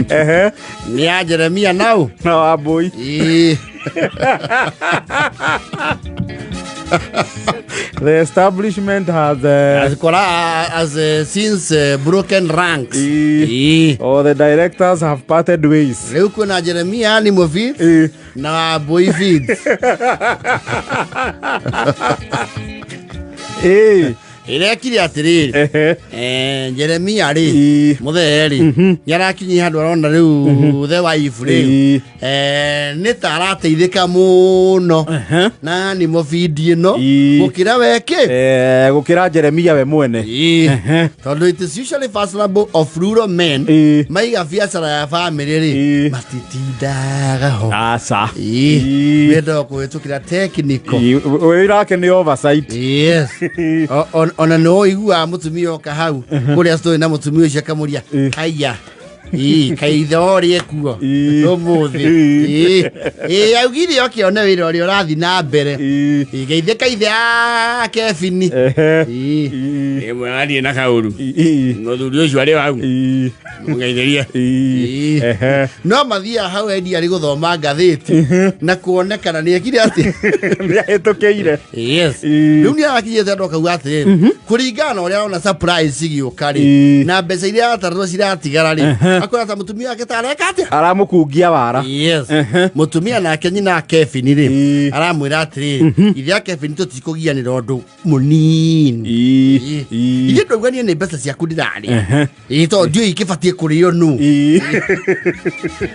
Ehe. Nĩ ya Jeremia nau. Na Wambui. Ĩĩ. The establishment has As, as since broken ranks. Ĩĩ. Ĩĩ. Or the directors have parted ways. Rĩu kwĩna Jeremia Animal Feeds Ĩĩ. Na Wambui Feeds. Ĩĩ. Ĩrekire atĩrĩrĩ, Jeremia rĩ, mũthee rĩ, nĩ arakinyia handũ arona rĩu the wife rĩ nĩ ta arateithĩka mũno na nimo bindi ĩno gũkĩra wekĩ. Eh, gũkĩra Jeremia we mwene. Ĩĩ. Tondũ it is usually fashionable of rural men maiga biacara ya family rĩ, matitindaga ho. Aca. Ĩĩ. Mendaga kũhĩtũkĩra technical. Wĩra wake nĩ oversight. Yes. Ona nĩ ũiguaga mũtumia oka hau kũrĩa story na mũtumia ũcio akamũria, "Haiya, ĩĩ, kaĩ ithe ũrĩa ekuo ũmũthĩ?" Ĩĩ. Ĩĩ, augire oke one wĩra ũrĩa ũrathiĩ na mbere. Ĩĩ, geithe kaithe a Kebini. Ĩĩ. Ĩmwe athiĩ na kaũru mũthuri ũcio arĩ hau mũgeithĩrie. Ĩĩ. No mathiaga hau endia arĩ gũthoma ngathĩti na kuonekana nĩ ekire atĩ nĩ ahĩtũkĩire. Yes. Rĩu nĩ arakinyĩte andũ akauga atĩrĩrĩ, kũringana na ũrĩa arona surprise igĩũka rĩ, na mbeca iria aratarwo ciratigara rĩ, akora ta mũtumia wake ta areka atĩa. Aramũkungia wara. Yes. Mũtumia nake nyina Kevin rĩ, aramwĩra atĩrĩrĩ, ithe a Kevin, tũtikũgianĩra ũndũ mũnini. Ithuĩ ndauga niĩ nĩ mbeca ciaku ndĩrarĩa. Ĩĩ, tondũ ndiũĩ ikĩbatiĩ kũrĩo nũ.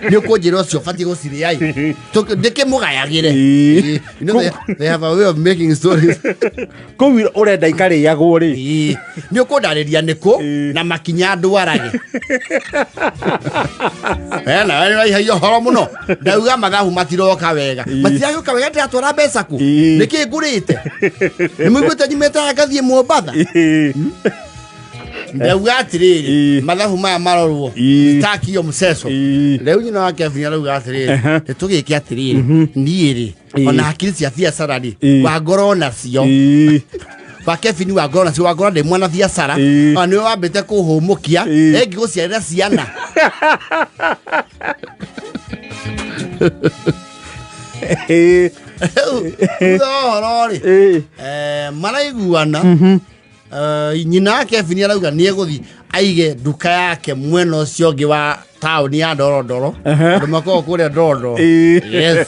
Nĩ ũkũnjĩra ũcio ũbatiĩ gũcirĩa ĩ. Ndĩkĩmũgayagĩre. Ĩĩ. You know, they have a way of making stories. Kũu ũrenda ikarĩagwo rĩ. Ĩĩ. Nĩ ũkũndarĩria nĩkũ na makinya ndwarage. Ena we nĩũraihagia ũhoro mũno. Ndauga mathabu matiroka wega. Matiragĩũka wega, ndĩratwara mbeca kũ? Nĩkĩ ngũrĩte? Nĩ mũiguĩte nyumĩte haha ngathiĩ Mombatha? Ndauga atĩrĩrĩ, mathabu maya marorwo. Takio mceco. Rĩu nyina wa Kevin arauga atĩrĩrĩ, nĩ tũgĩke atĩrĩrĩ, niĩ rĩ, ona hakiri cia biacara rĩ, wangorwo nacio wa Kevin, wangorwo nacio, wangorwo ndĩ mwana biacara. Ona nĩwe wambĩte kũhũmũkia ĩngĩgũciarĩra ciana. Rĩu thutha wa ũhoro rĩ, maraiguana. Nyina wa Kevin arauga nĩ egũthiĩ aige nduka yake mwena ũcio ũngĩ wa taũni ya Ndorondoro, andũ makoragwo kũrĩa Ndorondoro. Yes.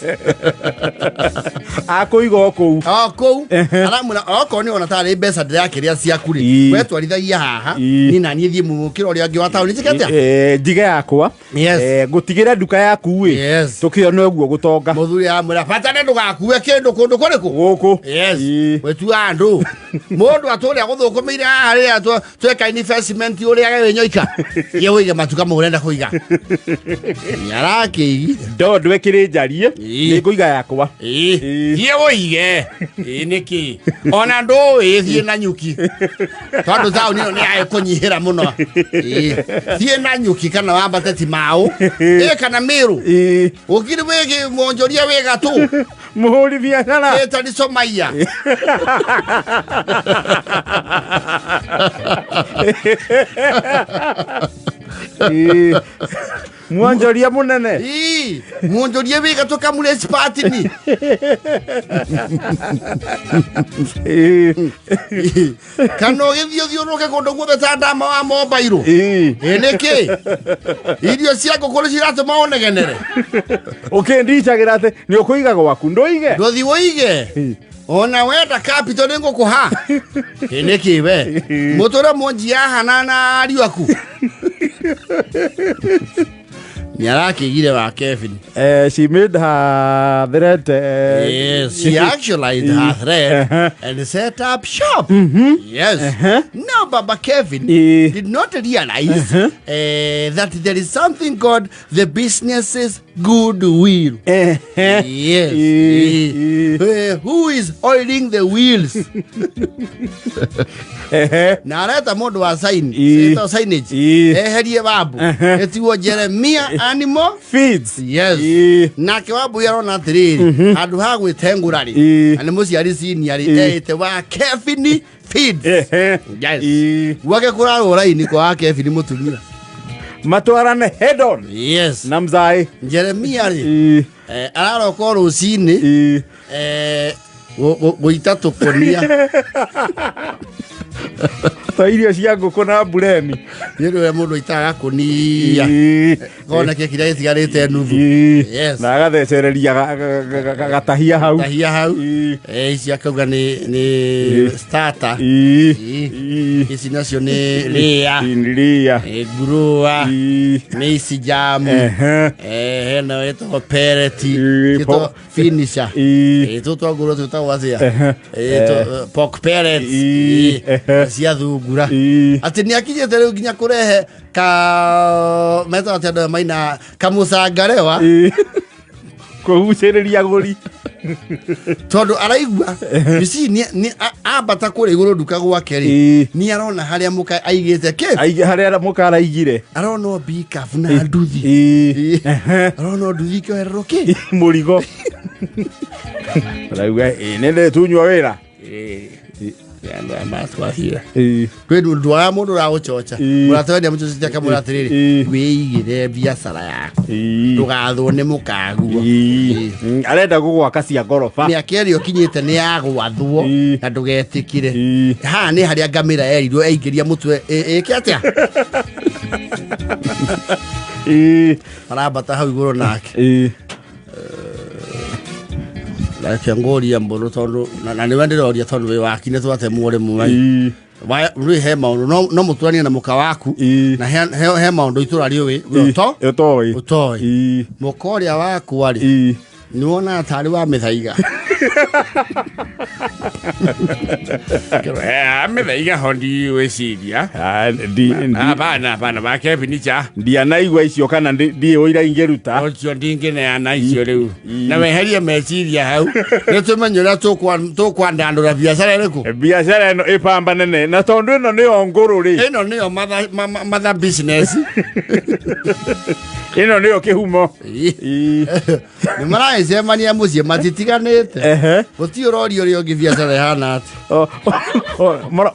Akũiga o kũu. O kũu. Aramwĩra okorwo nĩ ona tarĩ mbeca ndĩrakĩrĩa ciaku rĩ, we twarithagia haha, niĩ na niĩ thiĩ mũkĩra ũrĩa ũngĩ wa taũni njĩke atĩa? Eh, njige yakwa. Yes. Eh, ngũtigĩre nduka yaku ĩ. Yes. Tũkĩone ũguo gũtonga. Mũthuri aramwĩra bata nĩ ndũgakue kĩndũ kũndũ kũrĩkũ. Gũkũ. Yes. Wetua andũ mũndũ atũrĩa gũthũkũmĩire haha rĩrĩa tweka investment ũrĩage wĩ nyoika, ye ũige matuka mau ũrenda kũiga nĩarakĩigire. Ndo ndwekĩrĩ njarie. Nĩ ngũiga yakwa. Thiĩ ũige. Ĩĩ, nĩkĩ ona ndũĩ thiĩ na nyuki, tondũ taũni ĩyo nĩ yagĩkũnyihĩra mũno. Ĩĩ. Thiĩ na nyuki kana wambate ti maũ ĩ kana mĩrũ ũkiri wĩgĩ mwonjoria wĩ gatũ. Mũhũri biacara. Ĩtani Somaia. Ĩĩ. Mwonjoria mũnene. Ĩĩ, mwonjoria wĩ gatũ kamure spatini. Kana ũgĩthiĩ ũthiũrũrũke kũndũ guothe ta ndama wa mombairũ. Ĩ nĩkĩ irio cia ngũkũ nĩ ciratũma ũnegenere? Ũkĩndicagĩra atĩ nĩ ũkũiga gwaku ndũige. Ndũthi ũige, ona wenda capital nĩ ngũkũha. Ĩ nĩkĩ we mũtũre mũnji yahana na ariũ aku nĩ arakĩgire wa Kevin. Eh, she made her threat. Yes, she actualized her threat and set up shop. Yes. Now, Baba Kevin did not realize that there is something called the business's goodwill. Yes. Who is oiling the wheels? Na areta mũndũ wa sign, ĩtagwo signage, eherie Wambu, ĩtigwo Jeremia Animal Feeds. Yes. Nake Wambui arona atĩrĩrĩ, handũ ha gwĩtengũra rĩ, na nĩ mũciari senior rĩ, eĩte wa Kevin Feeds. Yes. Gwake kũrarwo raini kwa wa Kevin mũtumia. Matwarane head on. Yes. Na mzae. Jeremia rĩ, Ii. araroka o rũcinĩ, Ii. gũita tũkũnia. Ta irio cia ngũkũ na mbureni. Nĩ ũndũ ũrĩa mũndũ aitaga gakũnia. Ii. Kona kĩ kĩrĩa gĩtigarĩte nuthu. Ii. Yes. Na agathecereria gatahia hau. Tahia hau. Ii. Ici akauga nĩ starter. Ii. Ii. Ii. Ici nacio nĩ ria. Ria. Ngurũa. Ii. Nĩ ici jamu. Ehe. Hena ĩtagwo pellet. Ii, Ĩtagwo finisher. Ii. Tũtũ twa ngũrũwe twĩtagwo atĩa? Ehe. Pork pellets. Ii. Ehe. Cia thungura. Ii. Atĩ nĩ akinyĩte rĩu nginya kũrehe ka metagwo atĩa andũ aya maina kamũcangarewa. Ii. Kũgucĩrĩria agũri. Tondũ araigua, you see, nĩ ambata kũrĩa igũrũ nduka gwake rĩ, Ii. nĩ arona harĩa mũka aigĩte kĩ. Harĩa mũka araigire. Arona o bikabu na nduthi. Ii. Ii. Ehe. Arona o nduthi ĩkĩohererwo kĩ. Mũrigo. Arauga ĩ nĩ ndĩtunywo wĩra. Andũ aya matwathiĩ. Ii. Kwĩ ndwaga mũndũ ũragũcoca. Ii. Mũrata we nĩamũcocete akamwĩra atĩrĩrĩ, Ii. wĩigĩre biacara yaku, Ii. ndũgathwo nĩ mũkaguo. Ii. Arenda gũgwaka cia ngoroba. Mĩaka ĩrĩa ũkinyĩte nĩ ya gwathwo Ii. na ndũgetĩkĩre. Ii. Haha nĩ harĩa ngamĩra erirwo aingĩria mũtwe ĩke atĩa. Ii. Arambata hau igũrũ nake. Ii. Reke ngũrie mbũrũ tondũ na nĩwe ndĩroria tondũ wĩ waki nĩ twatemwo rĩmwe. Ii. Rĩu he maũndũ no mũtũranie na mũka waku. Ii. Na he maũndũ itũra rĩũĩ Ũtoĩ. ũtoĩ. Ii. Mũka ũrĩa wakwa rĩ, Ii. nĩ wonaga tarĩ wa mĩthaiga. Mĩthaiga ho ndiwĩciria. Ah, Hapana, hapana, ba Kevin cha. Ndianaigua icio kana ndiĩ ũira ingĩruta. Ũcio ndingĩneana icio rĩu. Na weherie meciria hau. Nĩ tũmenye ũrĩa tũkwandandũra biacara ĩrĩkũ. Biacara ĩno ĩpamba nene na tondũ ĩno nĩyo ngũrũ rĩ. Ĩno nĩyo mother business. Ĩno nĩyo kĩhumo. Ii. Ii. Nĩ maragĩcemania mũciĩ matitiganĩte. Ehe. Gũtirĩ ũroria ũrĩa ũngĩ biacara ĩhana atĩa.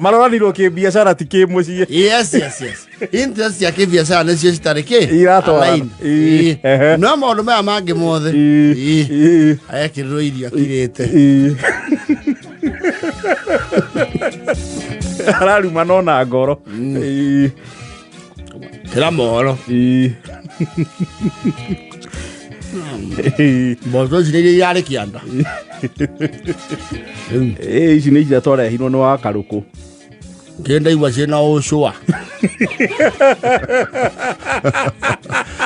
Maroranirwo kĩbiacara ti kĩmũciĩ. Yes, yes, yes. Interest cia kĩbiacara nĩcio citarĩ kĩ? Iratwarana. Align. Ii. Ii. Ehe. No maũndũ maya mangĩ mothe. Ii. Ii. Ii. Arekĩrĩrwo irio akirĩte. Ii. Araruma no na ngoro. Ii. Kĩra mohoro. Ii. Ii. Mboco ici nĩ iria irarĩ kĩanda. Ĩ, ici nĩ iria twarehirwo nĩ wa karũkũ. Kĩ ndaigua ciĩna ũcũa.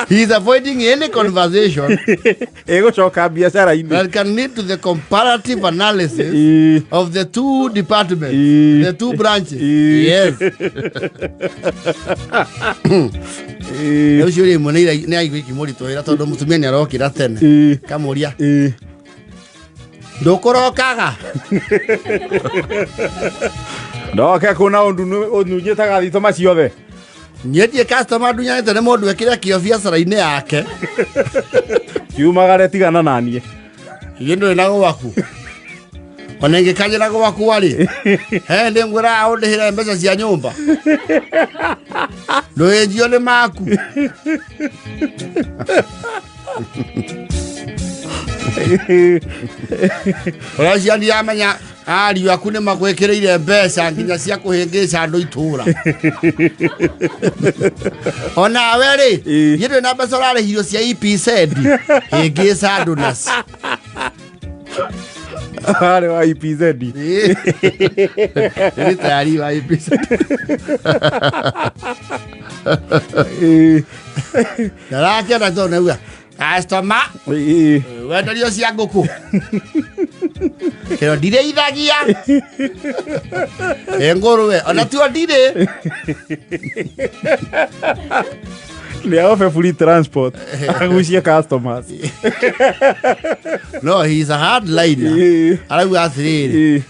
He is avoiding any conversation Ĩgũcoka biacara-inĩ. that can lead to the comparative analysis Ii. of the two departments, Ii. the two branches. Ii. Yes. Ii. Ũcio rĩmwe nĩ aigua ikĩmũritũhĩra tondũ mũtumia nĩ arokĩra tene. Ii. Kamũria, Ii. ndũkũrokaga? Ndoke kũna ũndunyĩtaga thitoma ciothe. Niĩ ndirĩ customer ndunyanĩte nĩ mũndũ ekĩre kĩo biacara-inĩ yake. Kiumagare tigana na niĩ. Ithuĩ ndũrĩ na gwaku. Ona ingĩkanjĩra gwakwa rĩ, he ndĩ ngwĩraga ũndĩhĩre mbeca cia nyũmba. Ndũhĩnjio nĩ maku. Ũrĩa ũcio ndiramenya ariũ aku nĩ magwĩkĩrĩire mbeca nginya cia kũhĩngĩca andũ itũra. Onawe rĩ, Ii. niĩ ndũrĩ na mbeca ũrarĩhirio cia EPZ, hĩngĩca andũ nacio. Arĩ wa EPZ. Ii. Nĩ tayari wa EPZ. Ii. Ndarakĩona tondũ nauga customer Ii. wenderio cia ngũkũ kĩro ndirĩithagia ĩ ngũrwe ona tuo ndirĩ. Nĩ aobe free transport agucie customers. No, he is a hard liner. Ii. Arauga atĩrĩrĩ, Ii.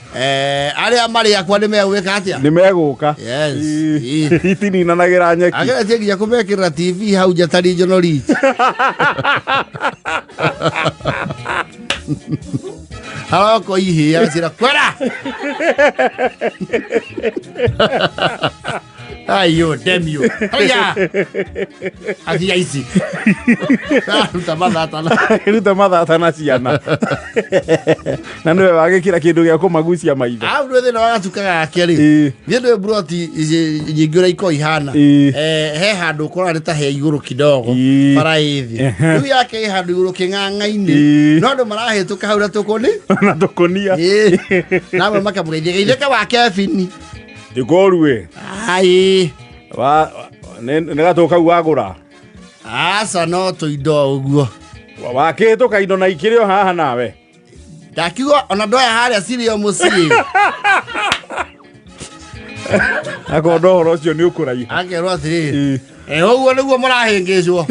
arĩa marĩ akwa nĩ megwĩka atĩa? Nĩ megũka. Yes. Ii. Ii. Itininanagĩra nyeki. Ageretie nginya kũmekĩrĩra TV hau nja ta regional reach. Haroko ihĩ agacĩra kwera. Ayo, damn you. Haya. Athia ici. Ruta mathata na. Ruta mathata na ciana na nĩwe wagĩkĩra kĩndũ gĩa kũmagucia maitho. Au nĩ thĩna wa gatuka gake rĩ. Ĩĩ. Niĩ ndĩ broti nyingĩ ũrĩa ikoragwo ihana. Ĩĩ. He handũ ũkoraga nĩ ta he igũrũ kidogo. Ĩĩ. Bara ĩ thĩ. Ehe. Rĩu yake ĩ handũ igũrũ kĩng'ang'a-inĩ. Ĩĩ. No andũ marahĩtũka hau na tũkũni. Na tũkũnia. Ĩĩ. Namwe makamũgeithia geithĩka wa Kevin. Ndĩkoruĩ. Ai. Nĩ gatũ kau wagũra. Aca no tũindo ũguo. Wakĩhĩtũka indo na ikĩrĩ o haha nawe. Ndakiuga ona ndoya harĩa cirĩ o mũciĩ. Akorwo ũhoro ũcio nĩ ũkũraiha. Akerwo atĩrĩrĩ. Ĩĩ. Ũguo nĩguo mũrahĩngĩcwo.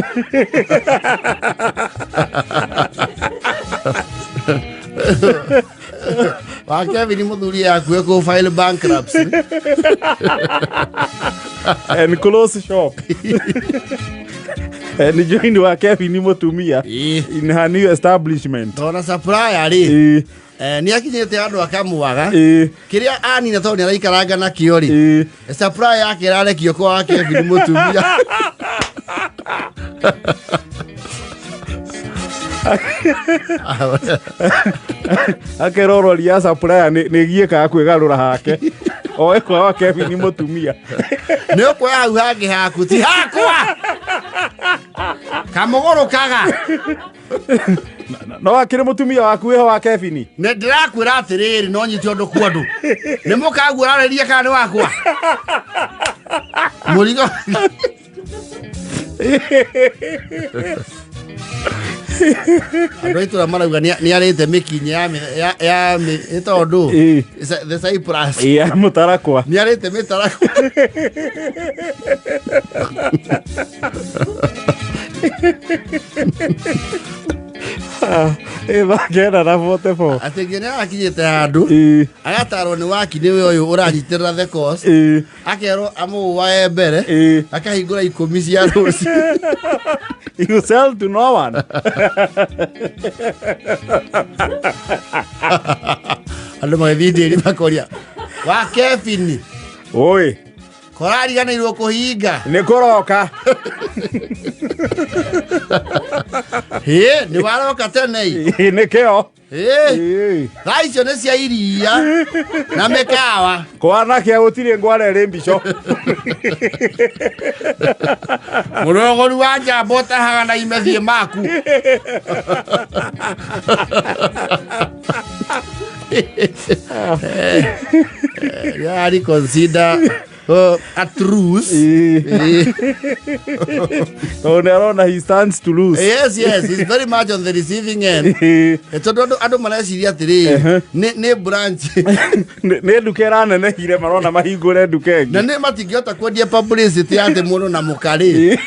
Wa Kevin mũthuri akue kũ file bankruptcy. And close shop. And join wa Kevin mũtumia Ĩĩ. in her new establishment. Tona supplier rĩ Ĩĩ. nĩ akinyĩte andũ akamwaga. Ĩĩ. Kĩrĩa anina tondũ nĩ araikaranga nakĩo rĩ. Ĩĩ. Supplier yake ĩrarekio kwa wa Kevin mũtumia. Akerwo rori ya supplier nĩ giĩkaga kwĩgarũra hake. Oe kwa wa Kevin mũtumia. Nĩ ũkuoya hau hangĩ haku ti hakwa. Kamũgũrũkaga. No akĩrĩ mũtumia waku wĩho wa Kevin. Nĩ ndĩrakwĩra atĩrĩrĩ no nyite ũndũ kwa ũndũ. Nĩ mũkaguũranĩria kana nĩ wakwa. Mũrigo. Andũ a itũra marauga nĩ arĩte mĩkinyĩ ya ya ĩtagwo ndũ? Ĩĩ. The Cyprus. Ĩĩ, ya mũtarakwa. Nĩ arĩte mĩtarakwa. Ĩ thaa 9:44. Atĩ nginya nĩ arakinyĩte handũ. Ĩĩ. Agatarwo nĩ waki nĩwe ũyũ ũranyitĩrĩra the cause. Ĩĩ. Akerwo amũwae mbere. Ĩĩ. Akahingũra 10 cia rũciũ. You sell to no one. Andũ magĩthiĩ ndĩri makoria wa Kevin Oi, korariganĩirwo kũhinga. nĩ kũroka. Hĩ, nĩ waroka tene ĩ. Ĩ, nĩ kĩo. Hĩ, Ĩ. thaa icio nĩ cia iria na mĩkawa. Kwana kĩa gũtirĩ ngware ĩrĩ mbico. Mũrũgũri wa njamba ũtahaga na imethiĩ maku. Yarĩ consider a truce. Ĩ. Ĩ. Tondũ nĩ arona he stands to lose. Yes, yes, he's very much on the receiving end. Ĩ. Tondũ andũ mareciria atĩrĩrĩ nĩ branch. Nĩ nduka ĩranenehire marona mahingũre nduka Na ĩngĩ. nĩ matingĩhota kwendia publicity atĩ mũndũ na mũkarĩ.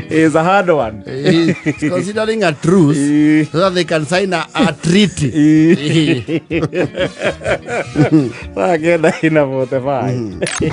Is a hard one. He's considering a truce Ĩ. so that they can sign a treaty. Ĩ. Thaa 9:45.